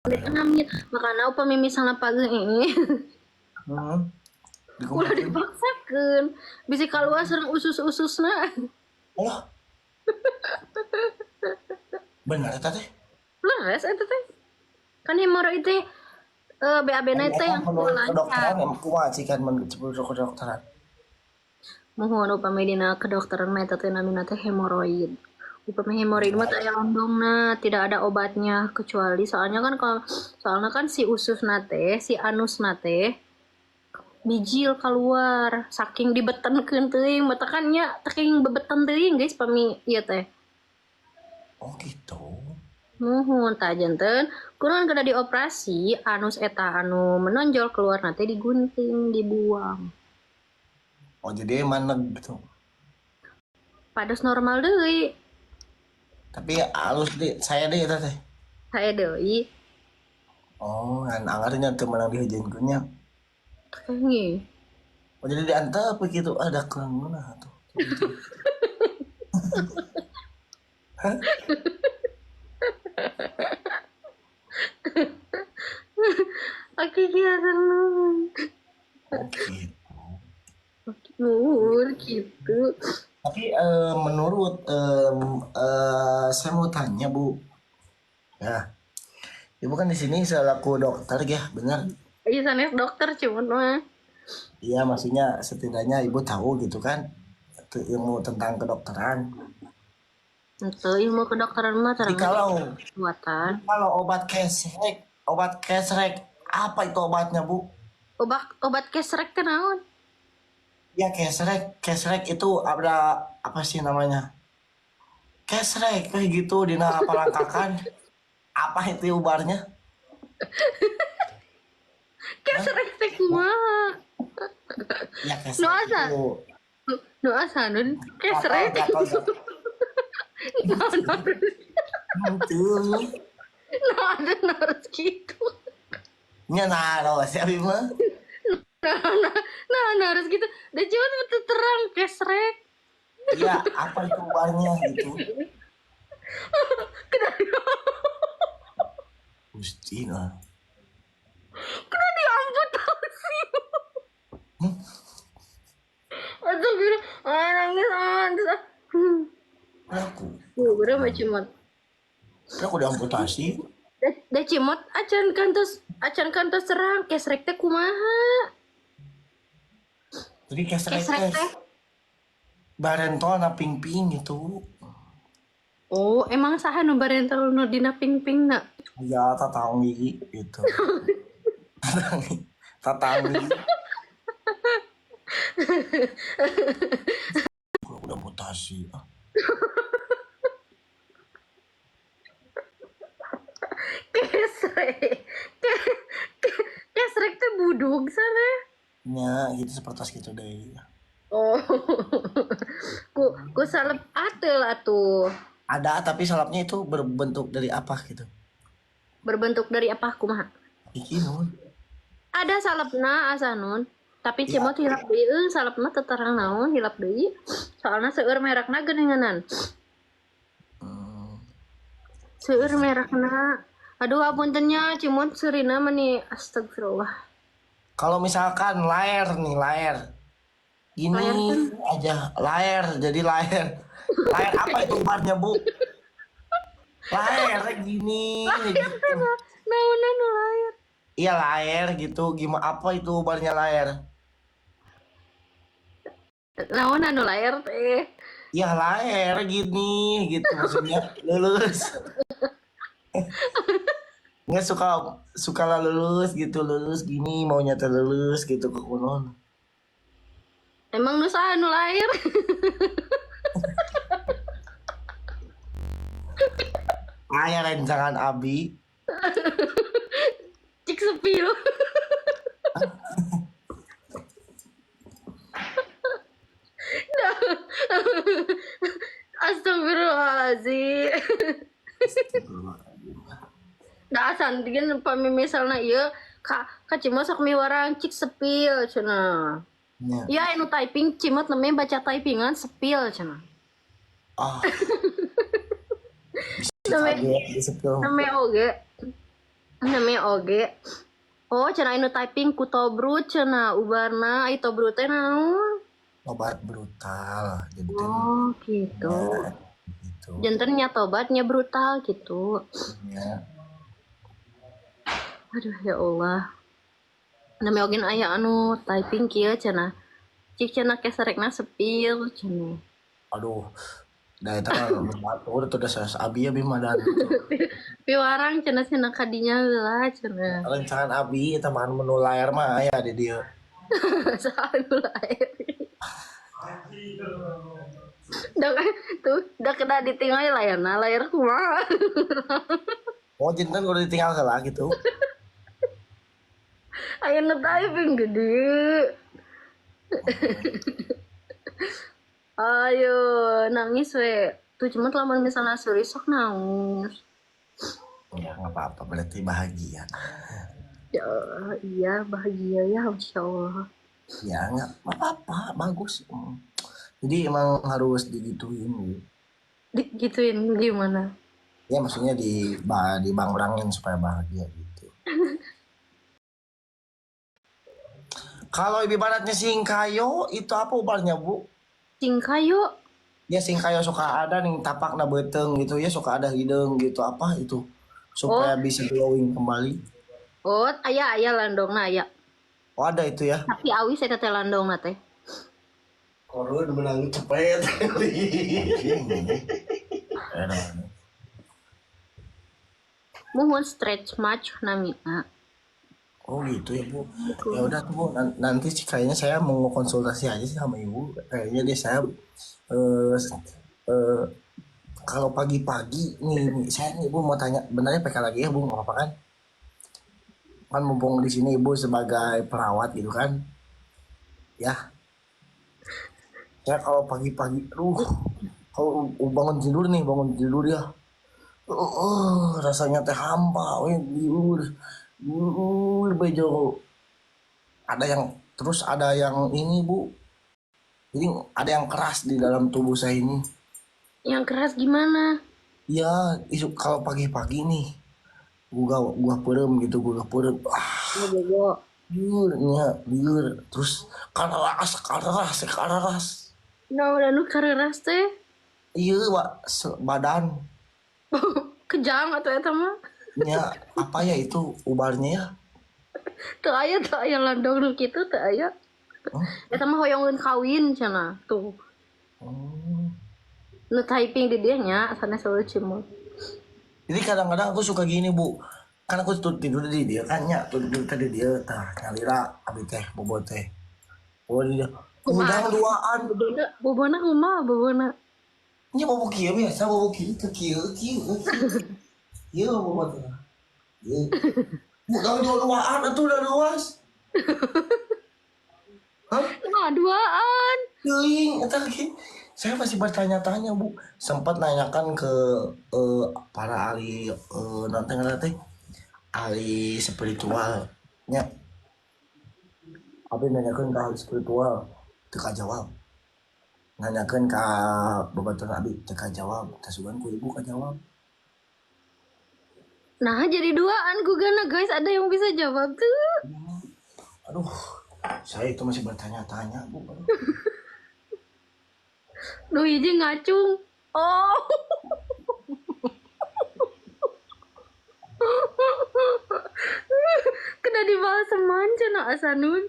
Amit, makana upami misalna pageuh ini ulah dipaksakeun. Bisi kaluar sareng usus-ususna. Oh. Benar eta teh? Leres eta teh. Kan hemoroid teh BAB-na teh yang Menurut kedokteran lancar. Emang kumaha sih kan menurut kedokteran? Muhun, upami dina kedokteran mah eta teh namina teh hemoroid. Upami hemoroid mah teu aya londongna, tidak ada obatnya, kecuali soalnya kan kalau soalnya kan si ususna teh, si anusna teh bijil keluar saking dibetenkeun teuing, matakan nya teuing bebeten teuing, guys, pami ieu teh. Oh gitu. Muhun, tah janten kunaon kada dioperasi anus eta anu menonjol keluar nanti digunting, dibuang. Oh, jadi maneg gitu. Pados normal deui. Tapi alus deh, saya deh eta teh. Saya deui. Oh, ngan angarnya teu meunang diheujeunkeun nya. Kayaknya. Oh, jadi diantep begitu ada keungeuna tuh. Hah? Oke, gitu. Oh gitu. Nuhun gitu. Tapi menurut saya mau tanya, Bu. Ya, Ibu kan di sini selaku dokter ya, benar? Iya, sanes dokter cuman mah. Iya, maksudnya setidaknya Ibu tahu gitu kan ilmu tentang kedokteran. Itu ilmu kedokteran mah Jadi terang kalau buatan. Kalau obat kesrek, apa itu obatnya, Bu? Obat obat kesrek teh naon? Ya kesrek, kesrek itu ada apa sih namanya? Kesrek kayak gitu dina palangkakan. Apa itu ubarnya? Kesrek teh kumaha? Ya Nu kesrek asa. itu. Nu asa nun kesrek. Gatal, gatal. Naon harus Itu. naon harus gitu. Nya nah, si abi mah. Nah, nah, nah, harus gitu. Dan cuma betul terang kesrek. Iya, apa itu ubarnya gitu. Gusti lah. Kena diamputasi. Atau gitu, ah, nangis, ah, terus, ah. Aku. Berapa cimot? Aku diamputasi. Da cimot acan kantos terang kesrek teh kumaha? Jadi kesrek Kesrek teh teh. Barentol na ping-ping gitu. Oh, emang saha nu barentol nu dina ping-ping na? Ya tatangi gitu. Tatangi. Tatangi. Aku udah amputasi. Ah. Kesrek. Kesrek teh budug sana. Ya, gitu seperti gitu deh. Oh. Ku salep atel atuh. Ada, tapi salapnya itu berbentuk dari apa gitu? Berbentuk dari apa kumaha? Iki nun. Ada salepna asa nun. Tapi Iya. cimot hilap deui euy, salepna teu terang naon hilap deui. Soalna seueur merekna geuninganan. Seueur merekna. Aduh, apunten nya cimot seurina meni astagfirullah. Kalau misalkan layar nih, layar. Gini Layar kan? aja, layar jadi layar. Layar apa itu obatnya, Bu? Layar gini gitu. Naonan nu layar? Iya layar gitu. Gimana apa itu obatnya layar? Naonan nu layar teh? Ya layar gini gitu maksudnya lulus. Nggak suka lah lulus gitu, lulus gini maunya terlulus gitu ke kunon. Emang nu saha nu layar? Aya rencangan abi. Cik sepil. Astagfirullahaladzim. Da asan gen pami misalna ieu ka Cimot sok miwarang cik sepil cenah. Ya. Ya anu typing Cimot namanya baca typingan sepil cenah. Ah. Namanya Kaget di sepil. namanya oge. Namanya oge. Oh, cenah anu typing ku tobrut cenah ubarna ai tobrut teh naon? Obat brutal janten. Oh, gitu. Ya, gitu. Janten nya tobatnya brutal gitu. Ya. Aduh ya Allah. Namanya oge aya anu typing kieu cenah. Cik cenah keserekna sepil cenah. Aduh, da eta mah batur tuh udah saya abi abi mah dan Piwarang cenah cenah kadinya heula cenah. Rencangan abi eta mah anu layar mah aya di dieu. Saha nu lain. Dah tuh, dah kena ditinggal layarna, layar kumaha. Oh, janten kudu ditinggal heula gitu. Aya nu typing gede. Ayo nangis we. Tuh cuma lamun misalnya suri sok nangis. Ya nggak apa-apa, berarti bahagia. Ya Allah, iya bahagia ya Masya Allah. Ya nggak apa-apa, bagus. Jadi emang harus digituin gitu. Digituin gimana? Ya maksudnya di dibangrangin supaya bahagia gitu. Kalau ibaratnya singkayo itu apa ubarnya Bu? Singkayo. Ya singkayo suka ada nih tapak na beteng gitu ya suka ada hidung gitu apa itu supaya Oh, bisa glowing kembali. oh aya aya landongna aya. Oh ada itu ya. Tapi awis eta teh landongna teh. Korun menang cepet. Anjing ini. Enak. Muhun stretch mark namina. Oh gitu ya Bu. Ya udah tuh Bu, nanti sih kayaknya saya mau konsultasi aja sih sama Ibu. Kayaknya deh saya eh eh, kalau pagi-pagi nih, nih, saya nih Ibu mau tanya, benarnya PK lagi ya Bu, nggak apa-apa kan? Kan mumpung di sini Ibu sebagai perawat gitu kan. Ya, saya kalau pagi-pagi, kalau bangun tidur nih, bangun tidur ya. Rasanya teh hampa, weh, liur, liur, bejo. Ada yang terus ada yang ini Bu. Jadi ada yang keras di dalam tubuh saya ini. Yang keras gimana? Ya, isu kalau pagi-pagi nih, gua perem gitu, gua perem. Ah, Oh, bobo. liur, nya, liur. Terus kararas, kararas, kararas. Nah, udah nu kareras teh. Iya, Pak, badan. Kejang atau eta mah. Nya, apa ya itu ubarnya ya? Teu aya landong nu kitu teu aya. Hah? Eta mah hoyongeun kawin cenah tuh. Oh. Nu typing di dieu nya sanes eueuh cimut. Jadi kadang-kadang aku suka gini, Bu. Kan aku tuh tidur di dia kan nya, tidur tadi dia tah nyalira abi teh bobo teh. Oh dia Kumaha udang duaan. bobona bobona kumaha bobona. Nya bobo kieu biasa bobo kieu teu kieu kieu. Kieu bobo teh. Kieu. Udang dua-duaan atuh udah luas. Hah? Nah, duaan. Teuing eta lagi. Saya masih bertanya-tanya, Bu. Sempat nanyakan ke eh, para ahli nanti teh ahli spiritual nya. Abi nanyakan ke ahli spiritual teu kajawab. Nanyakan ke babaturan abi teu kajawab. Tasugan ku ibu kajawab. Nah, jadi duaan gugana guys, ada yang bisa jawab tuh. Aduh, saya itu masih bertanya-tanya, Bu. Aduh. Duh, hiji ngacung. Oh. Kena dibahas seman cenah asanun.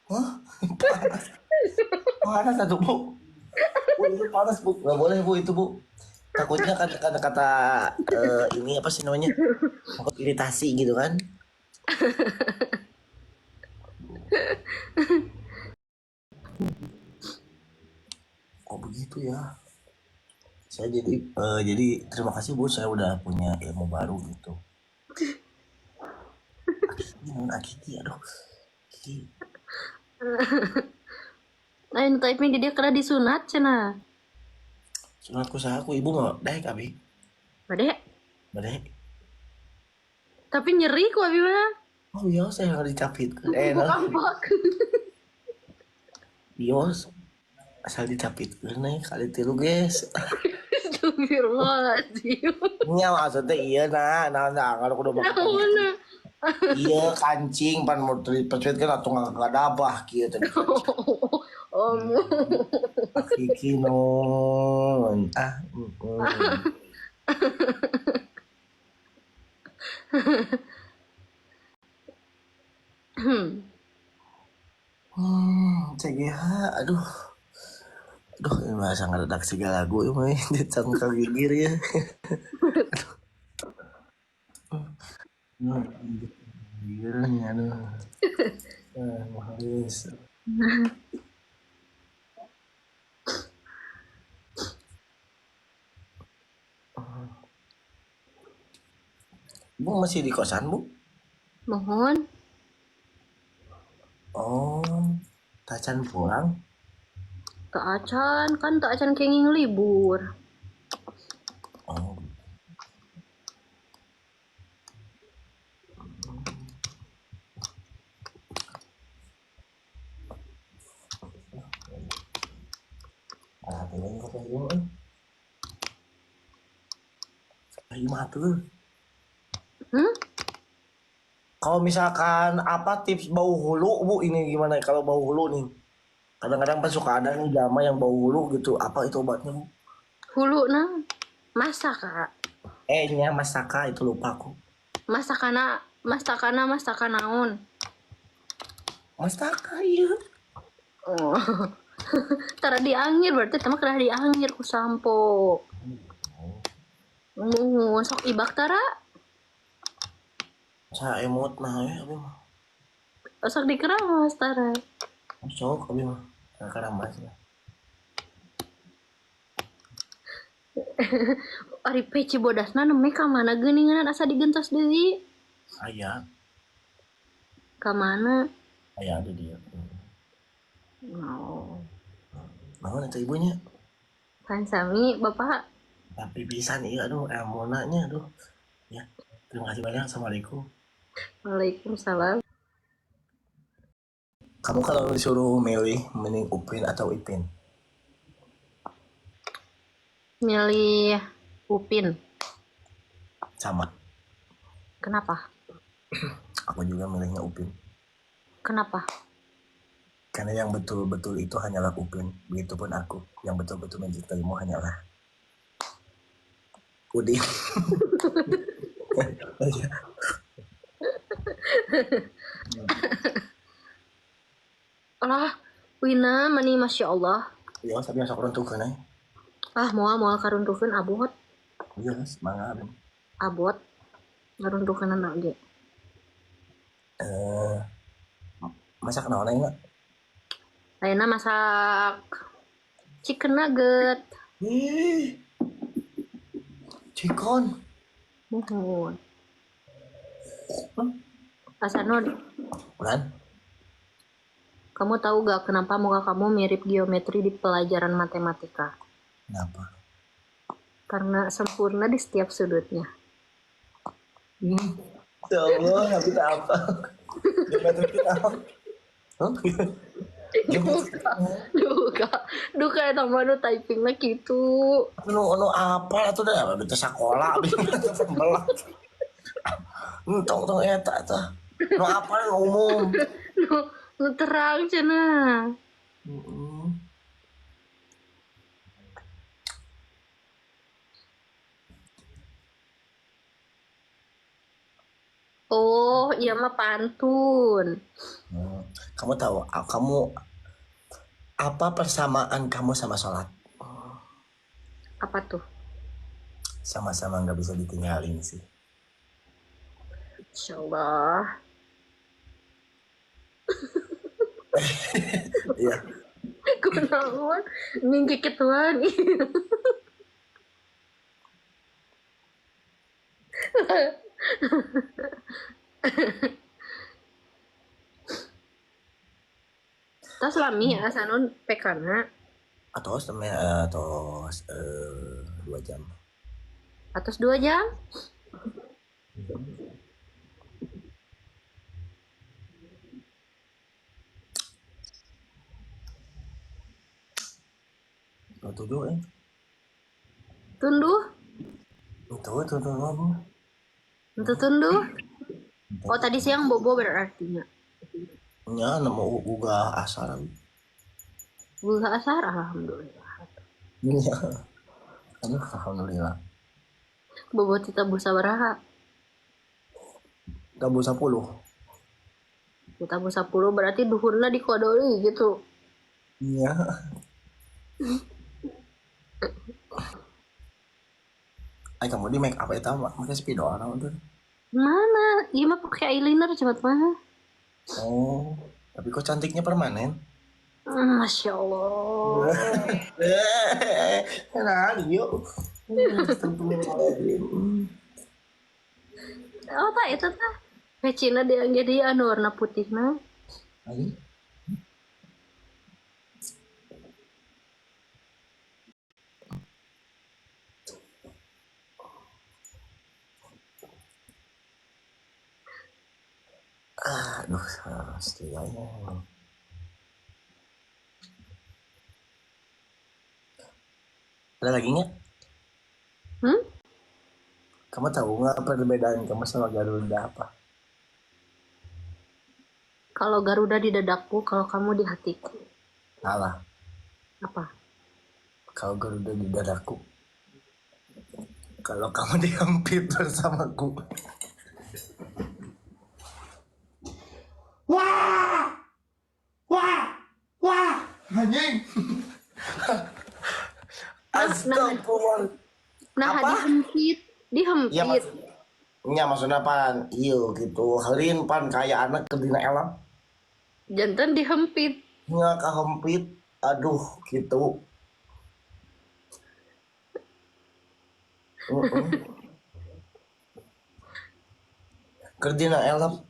Hah? Panas. Panas satu, Bu. Bu, itu panas, Bu. Nggak boleh, Bu, itu, Bu. Takutnya kata kata, kata ini apa sih namanya? Takut iritasi gitu kan. Kok begitu ya? Saya jadi jadi terima kasih Bu, saya udah punya ilmu baru gitu. Akiki, non akiki, aduh. Akiki. Lain typing di dia kena disunat cenah. Sunatku saya aku ibu mau daek abi. Bade, Badek. tapi nyeri kok abi mah. Oh iya, saya nggak dicapit. Bukan Nah, kampak. bios asal dicapit nih kali tilu guys. Astagfirullahaladzim. Nya maksudnya iya nah, nah, nah, kalau kudu Nah, makan. mana? Iya kancing pan mau dipencet kan atau nggak dabah kieu tadi kancing. Oh, Kiki non ah mm. CGH aduh aduh ini masa ngeredaksi segala lagu ini dicangkal gigir ya. Aduh, gigirnya aduh. Habis. Bu masih di kosan, Bu? Mohon. Oh, tacan pulang. Tak acan, kan tak acan kenging libur. Oh. Ah, ini kok kayak gini. Mah tuh. Hmm? Kalau misalkan apa tips bau hulu, Bu, ini gimana kalau bau hulu nih? Kadang-kadang pas suka ada nih jama yang bau hulu gitu. Apa itu obatnya, Bu? Hulu nang masak, Kak. Nya masaka itu lupa aku. Masakana, masakana, masaka naon? Masaka iya. Oh. Tara diangir berarti tama kena diangir ku sampo. Muhun sok ibak tara. Saya emot nah ya abi mah. Sok dikeramas tara. Sok abi mah. Keramas ya. Ari peci bodasna nembe ka mana geuningan asa digentos deui? Aya. Ka mana? Aya ada dia. Oh. Naon eta ibunya? Kan sami Bapak. Tapi pisan ieu aduh elmona nya aduh. Ya. Terima kasih banyak. Assalamualaikum. Waalaikumsalam. Kamu kalau disuruh milih mending Upin atau Ipin? Milih Upin. Sama. Kenapa? Aku juga milihnya Upin. Kenapa? Karena yang betul-betul itu hanyalah Upin. Begitupun aku. Yang betul-betul mencintaimu hanyalah Udin. Lah, Wina mani Masya Allah. Iya, tapi sok runtuhkeun eh. Ah, moal moal karuntuhkeun abot. Iya, semangat. Abot. Ngaruntuhkeun anak ge. Masak naon aing, Mak? Ayeuna masak chicken nugget. Ih. Chicken. Muhun. Asanun. Ulan? Kamu tahu gak kenapa muka kamu mirip geometri di pelajaran matematika? Kenapa? Karena sempurna di setiap sudutnya. Ya Allah, nggak bisa apa. Geometri apa? Hah? Duka, duka eta mah nu typingna kitu. Nu nu apa atuh dah bisa sekolah bisa melak. Entong tong eta tah. Nu apa nu umum. Nu terang cenah. Oh, iya mah pantun. Kamu tahu, kamu apa persamaan kamu sama sholat? Apa tuh? Sama-sama nggak bisa ditinggalin sih. Insya Allah. Iya. Kunaon? Minggu kituan. Tas lami asanun PK-na. Atau atau 2 jam. Atos 2 jam? Tuduh eh. Tunduh? Itu tunduh apa? Itu tunduh? Oh, tadi siang bobo berartinya. Nya nemu uga asar. Gula asar, alhamdulillah. Iya. Aduh, alhamdulillah. Bobo ti tabuh sabaraha? Tabuh 10. Tabuh 10 berarti duhurna dikodoi gitu. Iya. Ay, kamu di make up eta mah make spidol naon tuh? Mana? Iya mah pakai eyeliner cepat mah. Oh, tapi kok cantiknya permanen? Masya Allah. Nah, yuk. Oh, tak itu tah. Pecina dia jadi anu warna putih nah. Ayo. Aduh, setidaknya. Ada lagi nggak? Hmm? Kamu tahu nggak perbedaan kamu sama Garuda apa? Kalau Garuda di dadaku, kalau kamu di hatiku. Salah. Apa? Kalau Garuda di dadaku. Kalau kamu dihampir bersamaku. Wah! Wah! Wah! Anjing! Astagfirullah. Nah, Apa? dihempit, dihempit. Iya, ya, maksudnya pan, iya gitu. Heurin pan kayak anak ke dina elam. Jantan dihempit. Nya kahempit. Aduh, gitu. Keur dina elam.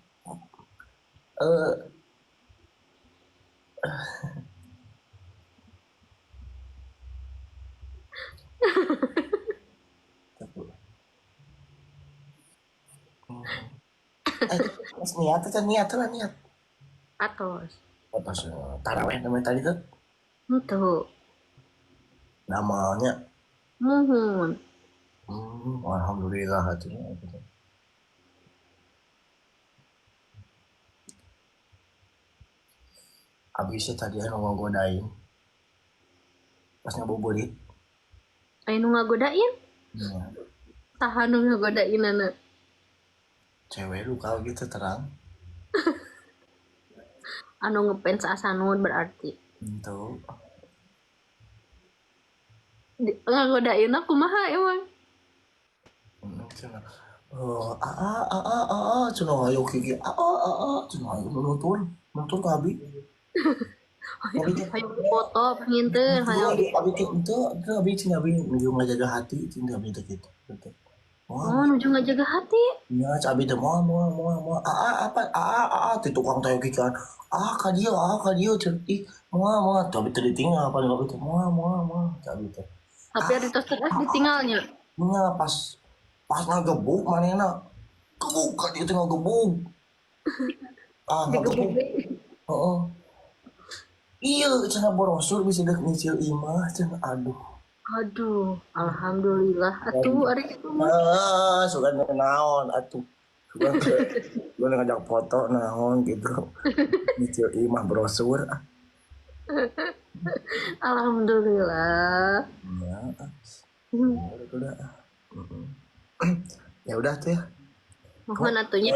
Mas niat aja niat lah niat. Atos. Atos taraweh namanya tadi tuh. Itu. Namanya. Muhun. Alhamdulillah hatinya. Abisnya tadi anu ngagodain. Pas ngabuburit. Anu ngagodain? Iya. Saha nu ngagodain anak? Cewek lu kalau gitu terang. Anu ngefans Asanud berarti. Itu. Ngagodain aku kumaha emang? Cenah. Oh, a a a a a a cenah ayo kiki a a a a cenah ayo nutur ka abi. Ayo foto penginten, ayo. Abi teh itu abi cenah abi nuju ngajaga hati cenah abi teh gitu. Oh, nuju ngajaga hati. Iya, abi teh moal moal moal moal a a apa a a a a ti tukang teh kikian. Ah ka dieu ah ka dieu cenah ih moal moal teh abi teh ditinggal apa abi teh moal moal moal abi teh. Tapi ada tos terus ditinggalnya. Nya pas pas ngagebuk manehna. Gebuk ka dieu teh ngagebuk. Ah ngagebuk. Heeh. Iya, cenah brosur bisa dek nyicil imah cenah aduh. Aduh, alhamdulillah. Atuh ari kitu mah. Ah, suka naon atuh. Suka gue ngajak foto naon gitu. Nyicil imah brosur. Alhamdulillah. Ya. Udah. Ya udah tuh ya. Mohon atunya.